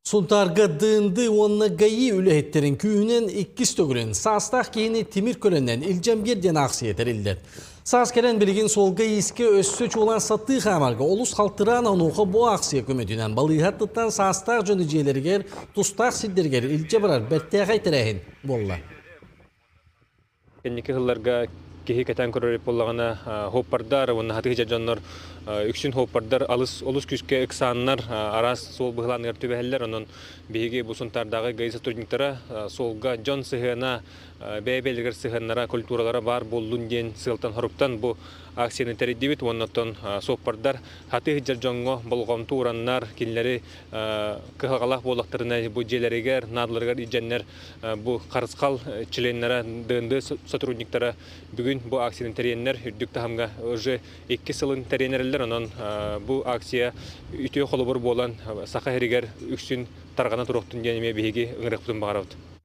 Сунтаарга ДНД уонна ГАИ үлэһиттэрин күүһүнэн иккис төгүлүн саастаах киһини тимир көлөнөн илдьэн биэр диэн аахсыйа тэриллэр. Саас кэлэн билигин суолга-иискэ өссө чуолаан сатыы хаамарга олус халтыраан онуоха бу аахсыйа көмөтүнэн балыыһа аттыттан саастаах дьону дьиэлэригэр, тустаах сирдэригэр илдьэ барар бэртээхэй тэрээһин буолла. Кэнники сылларга киһи кэтээн көрөр буоллаҕына, хуоппардар уонна хатыһы дьоннор үксүн хуоппардар алыс олус күүскэ ыксааннар араас суол быһылааныгар түбэһэллэр. Онон биһиги бу Сунтаардааҕы ГАИ сотрудниктара суолга дьон сыһыана, бэйэ-бэйэлэригэр сыһыаннара, культуралара баар буоллун диэн сыалтан-соруктан бу акцияны тэрийдибит уонна оттон суоппардар хатыы сылдьар дьоҥҥо болҕомто ураннар, кинилэри кыһалҕалаах буоллахтарына бу дьиэлэригэр, наадаларыгар илдьэннэр бу Харысхал членнара, ДНД сотрудниктара бүгүн бу акцияны тэрийэннэр үрдүк таһымҥа уже икки сылын тэрийэн эрэллэр. Онон бу акция үтүө холобур буолан Саха сиригэр үксүн тарҕана туруохтун диэн эмиэ биһиги ыҥырыахпытын баҕарабыт.